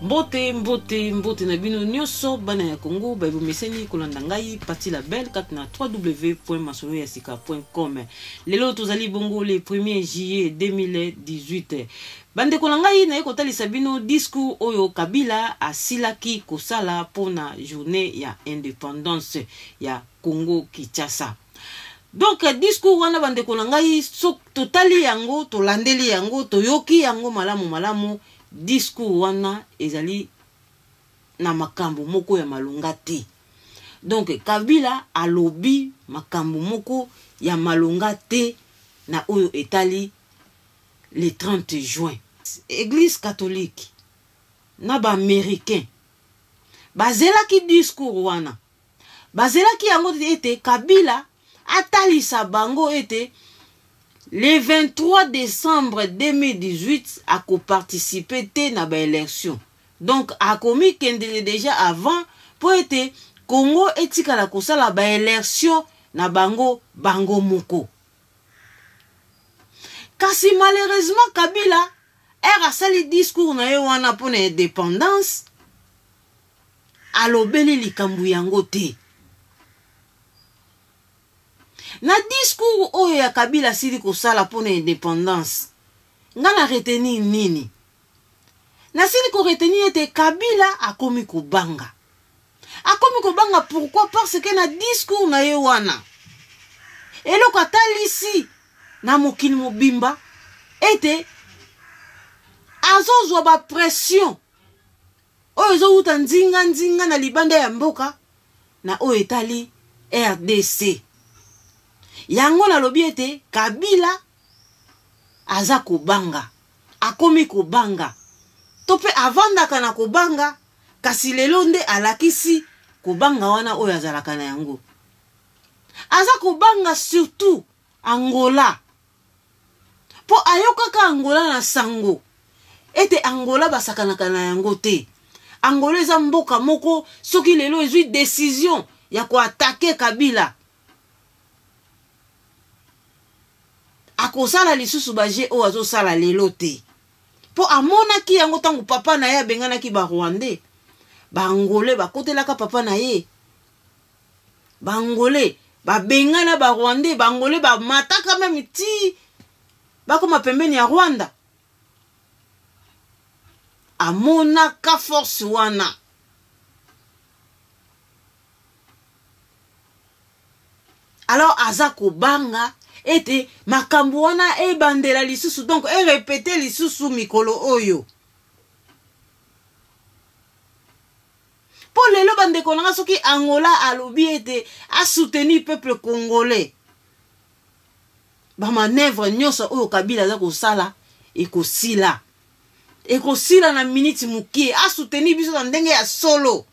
Mbote, mbote, mbote na bino nyonso bana ya Congo baibomeseni kolanda ngai Pati la Belle kati na www.masoloyasika.com. Lelo tozali bongo le 1er juillet 2018. Bandeko na ngai naye kotalisa bino discours oyo Kabila asilaki kosala mpona journée ya independance ya Congo Kinshasa. Donc discours wana bandeko na ngai so totali yango, tolandeli yango, toyoki yango malamu malamu, discours wana ezali na makambo moko ya malonga te. Donc Kabila alobi makambo moko ya malonga te na oyo etali le 30 juin. Eglise catholique na ba américains bazelaki discours wana, bazelaki yango ete Kabila atalisa bango ete le 23 décembre 2018 akoparticipe te na baélection. Donc akomikendele déjà avant mpo ete Congo etikala kosala baélection na bango bango moko. Kasi malheureusement Kabila ere asali discours na ye wana mpo na indépendance, alobeli likambo yango te. Na discours oyo ya Kabila asili kosala mpo na indépendance, nga na retenir nini? Nasili ko retenir ete Kabila akomi kobanga. Akomi kobanga pourquoi? Parce que na discours na ye wana eloko atalisi na mokili mobimba ete azozwa ba pression oyo ezowuta nzinga nzinga na libanda ya mboka na oyo etali RDC. Yango nalobi ete Kabila aza kobanga, akomi kobanga, to mpe avandaka na kobanga, kasi lelo nde alakisi kobanga wana oyo azalaka na yango. Aza kobanga surtout Angola, mpo ayokaka Angola na sango ete Angola basakanaka na yango te. Angola eza mboka moko soki lelo ezwi decision ya koatake Kabila, akosala lisusu ba jeu oyo azosala lelo te, mpo amonaki yango ntango papa na ye abenganaki ba Rwandais. Ba Angolais bakotelaka papa na ye, ba Angolais babengana ba Rwandais, ba Angolais bamataka meme ti bakoma pembeni ya Rwanda. Amonaka force wana. Alors aza kobanga ete makambo wana ebandela lisusu, donc erepete lisusu mikolo oyo. Po lelo bandeko nanga, soki Angola alobi ete asoutenir peuple congolais, ba manœuvre nyonso oyo Kabila aza kosala ekosila, ekosila na minute mokie. Asoutenir biso na ndenge ya solo,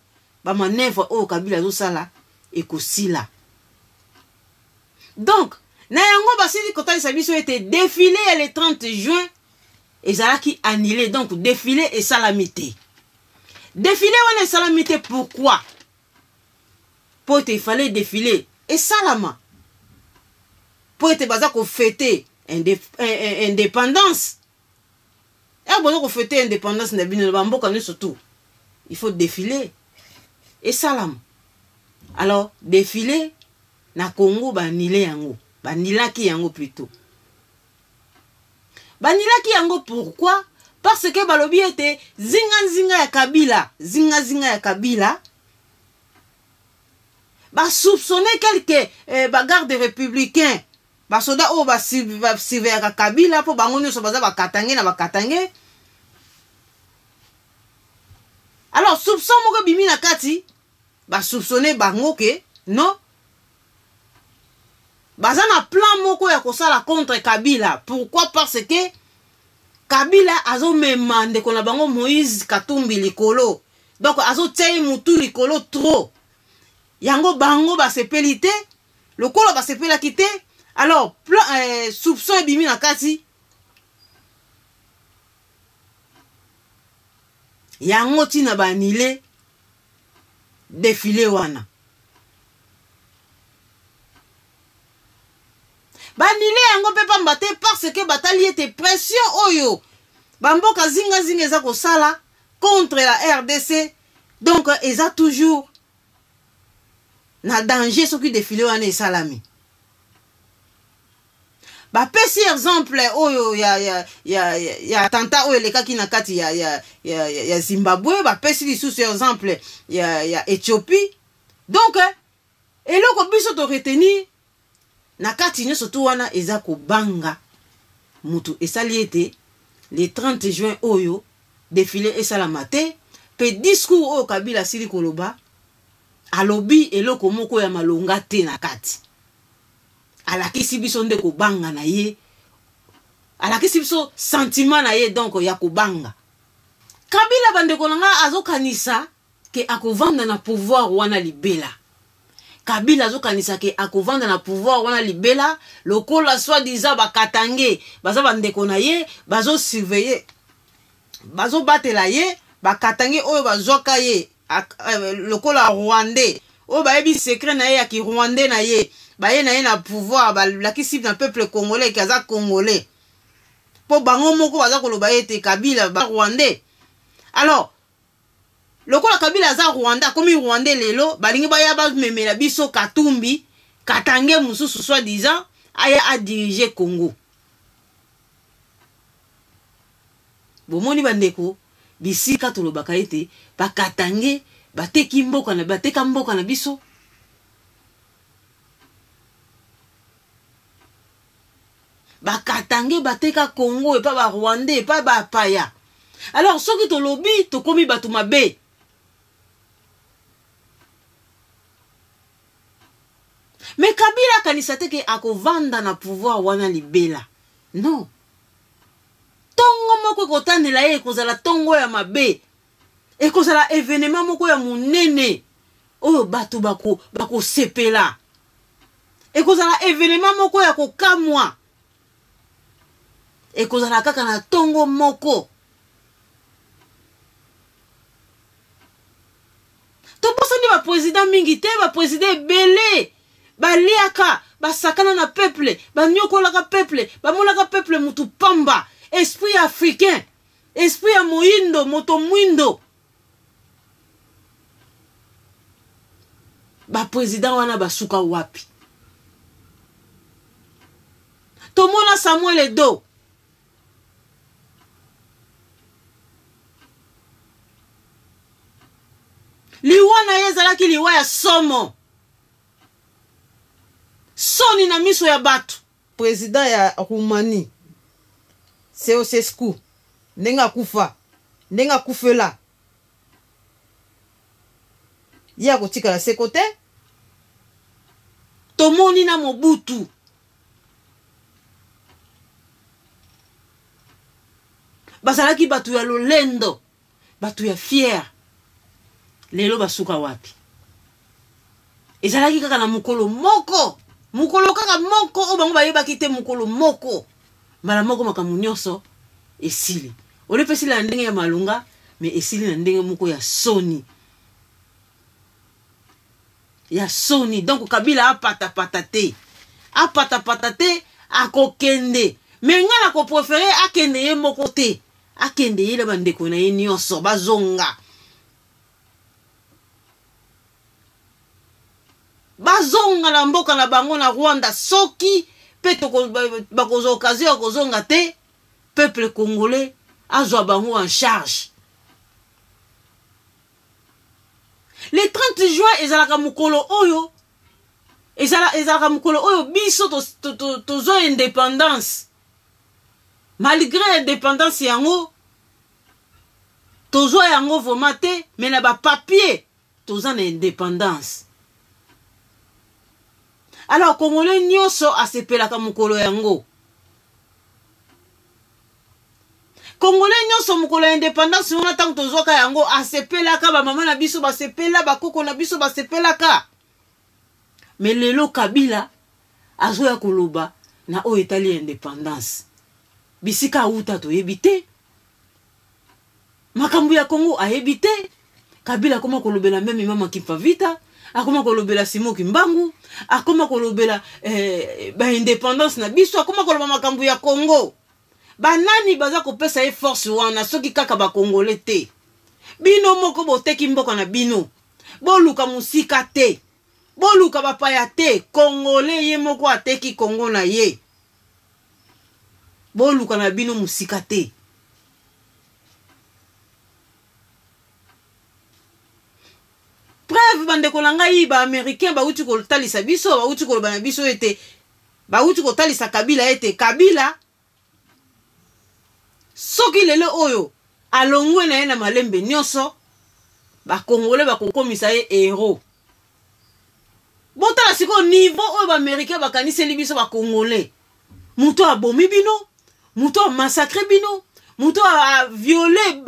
ba manœuvre oyo Kabila azosala ekosila. Donc na yango basili kotalisa biso ete défilé ya le 30 juin ezalaki annulé, donc défilé esalami te. Défilé wana esalami te pourquoi? Po ete il fallait défilé esalama po ete baza kofete indépendance. Ere boza kofete indépendance na bino na bamboka nyonso tout, il faut défiler esalama. Alors défilé na Congo banile yango, banilaki yango plutôt. Banilaki yango pourquoi? Parce que balobi ete zinga nzinga ya Kabila, zinga zinga ya Kabila ba soupçonner quelques ba garde républicains, ba soda oyo ba surveillaka Kabila, po bango nyonso baza ba katange na ba katange. Alors soupçon moko bimi na kati, ba soupçonner bango ke non, baza na plan moko ya kosala contre Kabila. Pourquoi? Parce que Kabila azomema ndeko na bango Moïse Katumbi likolo, donc azotia ye mutu likolo trop. Yango bango basepeli te, lokola basepelaki te, alors plan, soupçon ebimi na kati. Yango tina ba annulé défilé wana. Banile yango mpe pamba te, parce que batali ete pression oyo bamboka zingazinga eza kosala contre la RDC. Donc eza toujours na danger soki défilé wana esalami. Bapesi exemple oyo ya attentat oyo elekaki na kati ya Zimbabwe. Bapesi lisusu exemple ya Éthiopie. Donc eloko biso toretenir na kati nyonso tu wana eza kobanga mutu esali ete le 30 juin oyo défilé esalama te. Mpe discours oyo Kabila asili koloba, alobi eloko moko ya malonga te na kati. Alakisi biso nde kobanga na ye, alakisi biso sentiment na ye, donc ya kobanga. Kabila, bandeko na nga, azokanisa ke akovanda na pouvoir wana libela. Kabila azokanisa ke akovanda na pouvoir wana libela, lokola soi-disant bakatangais baza bandeko na ye, bazosurveiller, bazobatela ye. Bakatangais oyo bazwaka ye lokola Rwandais, oyo bayebi secret na ye ya kirwandais na ye, baye na ye na pouvoir, balakisi na peuple congolais ke aza Congolais, mpo bango moko baza koloba ete Kabila ba Rwandais. Alors lokola Kabila aza Rwanda, akomi Rwandais lelo, balingi baya bamemela biso Katumbi, Katangais mosusu, soi-disant aya adiriger Congo. Bomoni bandeko, bisika tolobaka ete bakatangais bateki mboka na bateka mboka na biso. Bakatangais bateka Congo epa Barwandais, epa bapaya. Alors soki tolobi, tokomi bato mabe. Mais Kabila akanisa te ke akovanda na pouvoir wana libela. Non, ntongo moko ekotanela ye, ekozala ntongo ya mabe, ekozala événement moko ya monene oyo bato bakosepela, bako ekozala événement moko ya kokamwa, ekozala kaka na ntongo moko. Tobosani baprésident mingi te, baprésident ebele baliaka, basakana na peuple, banyokolaka peuple, bamonaka peuple mutu pamba. Esprit africain, esprit ya moyindo, moto mwindo, baprésident wana basuka wapi? Tomona Samuel Edo. Liwa na ye ezalaki liwa ya somo, soni na miso ya bato. Président ya Roumanie Ceausescu, ndenge akufa, ndenge akufela ye, akotikala seko te. Tomoni na Mobutu. Bazalaki bato ya lolendo, bato ya fier. Lelo basuka wapi? Ezalaki kaka na mokolo moko, mokolo kaka moko oyo bango bayebaki te. Mokolo moko, mbala moko, makambo nyonso esili. Olepe esili na ndenge ya malunga, mais esili na ndenge moko ya soni, ya soni. Donc Kabila apatapata te, apatapata te, akokende. Mais ngai nakopréférer akende ye moko te, akende ye na bandeko na ye nyonso, bazonga, bazonga na mboka na bango na Rwanda. Soki mpe bakozwa occasion ya kozonga te, peuple congolais azwa bango en charge. Le 30 juin ezalaka mokolo oyo ezalaka mokolo oyo biso tozwa indépendance. Malgré indépendance yango tozwa yango vraiment te, mais na bapapier toza na indépendance. Alors Congolais nyonso asepelaka mokolo yango. Congolais nyonso, mokolo ya indépendance wana, ntango tozwaka yango, asepelaka. Bamama na biso basepela, bakoko na biso basepelaka. Mais lelo Kabila azoya koloba na oyo etali indépendance. Bisika awuta toyebi te, makambo ya Kongo ayebi te. Kabila akoma kolobela même mama Kimpa Vita, akoma kolobela Simo Kimbangu, akoma kolobela baindépendance na biso, akoma koloba makambo ya Congo. Banani baza kopesa ye force wana soki kaka Bakongole te? Bino moko boteki mboka na bino. Boluka mosika te. Boluka bapaya te. Congolais ye moko ateki Congo na ye. Boluka na bino mosika te. Preuve, bandeko na ngai, baaméricain bauti kotalisa biso, bauti koloba na biso ete bauti kotalisa Kabila ete Kabila soki lelo oyo alongwe na ye na malembe nyonso, bakongole bakokomisa ye héros. Botala sikoyo niveau oyo baaméricain bakaniseli biso bakongole. Moto abomi bino, moto amassacre bino, moto aviole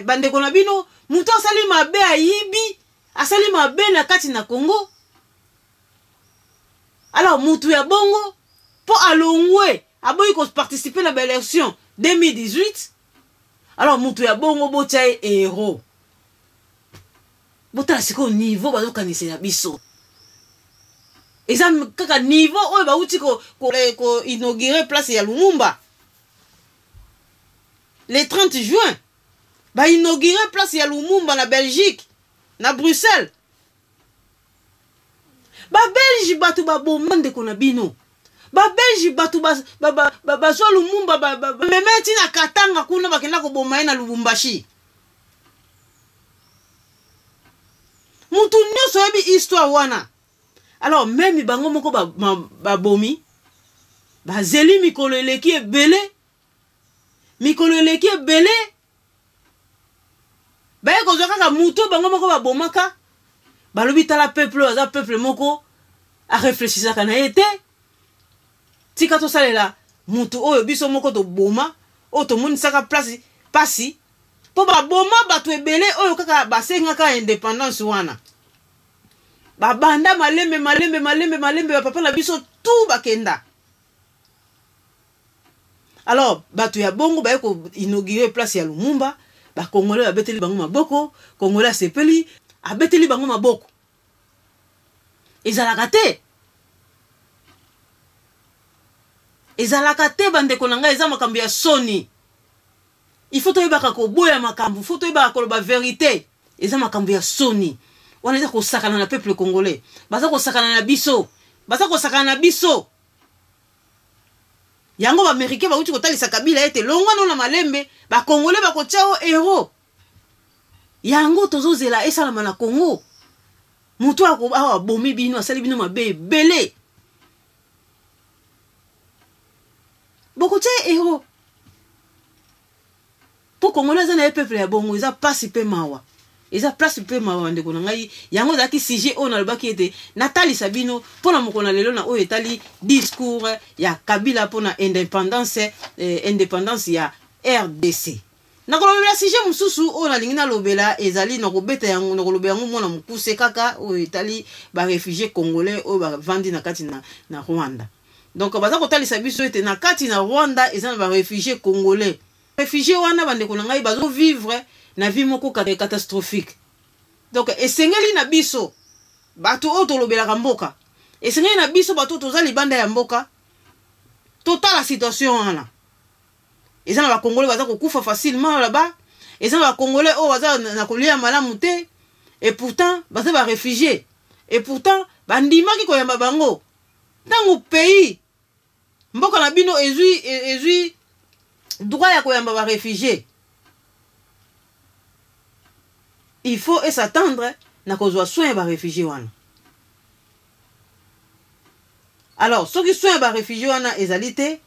bandeko na bino, moto asali mabe, ayibi, asali mabe na kati na Congo. Alors motu ya bongo, mpo alongwe, aboyi koparticipe na baélection 2018, alors motu ya bongo botya ye héros. Botala sikoyo niveau bazokanisela biso. Eza kaka niveau oyo bauti koinaugure place ya Lumumba le 30 juin. Bainaugure place ya Lumumba na Belgique, na Bruxelles. Babelge bato baboma ndeko na bino. Babelge bato bazwa Lumumba, bamema ti na Katanga kuna, bakenda koboma ye na Lubumbashi. Mutu nyonso oyebi histoire wana. Alors même bango moko babomi, bazeli mikolo eleki ebele, mikolo eleki ebele, baye kozwa kaka mutu bango moko babomaka. Balobi: tala peuple oyo, aza peuple moko areflechisaka na ye te. Tika tosalela mutu oyo biso moko toboma, oyo tomonisaka place pasi, mpo baboma bato ebele oyo kaka basengaka indépendance wana. Babanda malembe malembe malembe malembe, bapapa na biso tu bakenda. Alors bato ya bongo baye koinaugure place ya Lumumba, bakongolais babeteli bango maboko. Congolais asepeli, abeteli bango maboko. Ezalaka te, ezalaka te, bandeko na ngai. Eza makambo ya soni. Il faut toyebaka koboya makambo, faut toyebaka koloba vérité. Eza makambo ya soni wana. Eza kosakana na peuple congolais. Baza kosakana na biso, baza kosakana na biso. Yango baaméricain bauti kotalisa Kabila ete longwa no na malembe, bakongolais bakotia o héros. Yango tozozela esalama na Congo. Moto awa abomi bino, asali bino mabe ebele, bokotia ye héros, mpo congolais aza na ye peuple ya bongo. Eza pasi mpe mawa, eza place mpe mawa, bandeko na ngai. Yango ezalaki sujet oyo nalobaki ete natalisa bino mpona mokolo na lelo, na oyo etali discours ya Kabila mpona indépendance ya RDC. Nakolobela sujet mosusu oyo nalingi nalobela, ezali nakobeta yango, nakolobela yango mwana mokuse kaka, oyo etali baréfugié congolais oyo bavandi na kati na Rwanda. Donc baza kotalisa biso ete na kati na Rwanda eza na baréfugié congolais. Réfugié wana, bandeko na ngai, bazovivre na vie moko catastrophique. Donc esengeli na biso bato oyo tolobelaka mboka, esengeli na biso bato oyo toza libanda ya mboka, totala situation wana. Eza na bakongolais baza kokufa facilement là-bas, eza na bakongolais oyo baza na kolia malamu te, et pourtant baza baréfugié, et pourtant bandimaki koyamba bango. Ntango pays, mboka na bino ezwi droit ya koyamba baréfugié, il faut s'attendre na kozwa soin ya baréfugié wana. Alors soki soin ya baréfugié wana ezali te,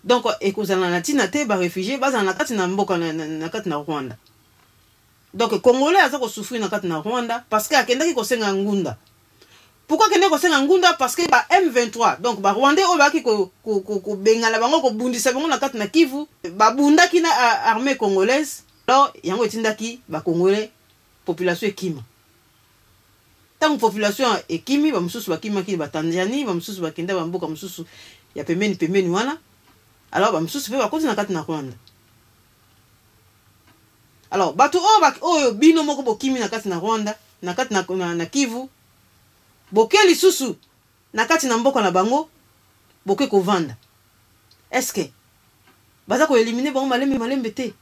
donc ekozala na ntina te baréfugié bazala na kati na mboka na kati na Rwanda. Donc congolais aza kosouffrir na kati na Rwanda parce que akendaki kosenga ngunda. Pourquoi akendaki kosenga ngunda? Parce que ba M23, donc barwandais oyo bayaki kobengana bango, kobundisa bango na kati na Kivu, babundaki na armée congolaise. Alors yango etindaki bacongolais, population ekima. Ntango population ekimi, bamosusu bakimaki batanzanie, bamosusu bakenda bamboka mosusu ya pembeni pembeni wana. Alors bamosusu mpe bakoti na kati na Rwanda. Alors bato oyo bino moko bokimi na kati na Rwanda, na kati na Kivu, boke lisusu na kati na mboka na bango, boke kovanda, est-ce baza koéliminer bango malembe malembe te?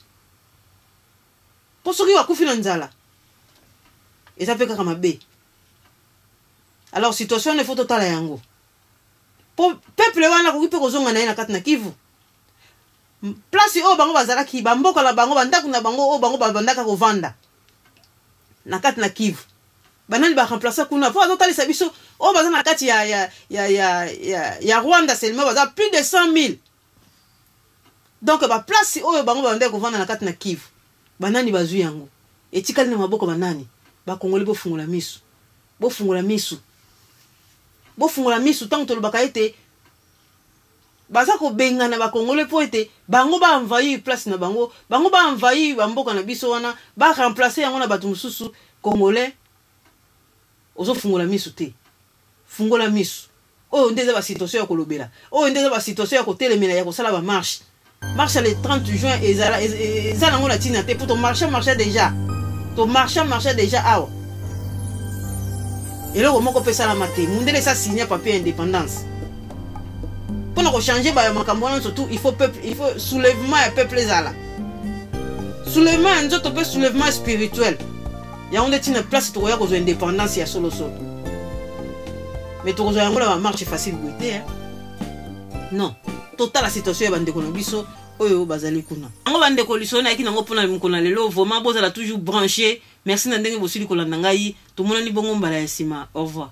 Mpo soki bakufi na nzala eza mpe kaka mabe. Alors situation wana ifo totala yango, mpo peuple wana akoki mpe kozonga na ye na kati na Kivu, place oyo bango bazalaki, bamboka na bango, bandako na bango oyo bango babandaka kovanda na kati na Kivu. Banani baremplace kuna? Mpo azotalisa biso oyo baza na kati ya Rwanda seulement baza plus de 100 000. Donc baplace oyo bango babandaki kovanda na kati na Kivu, banani bazwi yango? Etikali na maboko banani? Bakongoli, bofungola miso, bofungola miso, bofungola miso. Ntango tolobaka ete baza kobengana bakongole mpo ete bango baenvahir place na bango, bango baenvahir bamboka na biso wana, baremplace yango na bato mosusu. Congolais, ozofungola miso te, fungola miso. Oyo nde eza basituation ya kolobela, oyo nde eza basituation ya kotelemela, ya kosala bamarche. Marche le 30 juin eza nango na ntina te, mpo tomarche marche déjà, tomarche marche déjà awa, eloko moko mpe esalama te. Mundele esa signa papier ya indépendance mpona kochange makambo wana. Surtout il faut peuple, il faut soulèvement ya peuple ezala, soulèvement ya nzoto mpe soulèvement spirituel. Yango nde ntina place tokoya kozwa indépendance ya solosolo. Mais tokozwa yango na bamarche facile boye te, non. Totala situation ya bandeko na biso oyo bazali kuna. Yango bandeko, lisolo nayaki nango mpona mokolo na lelo. Vraiment, bozala toujours branché. Merci na ndenge bosili kolanda ngai. Tomonani bongo mbala ya nsima. Au revoir.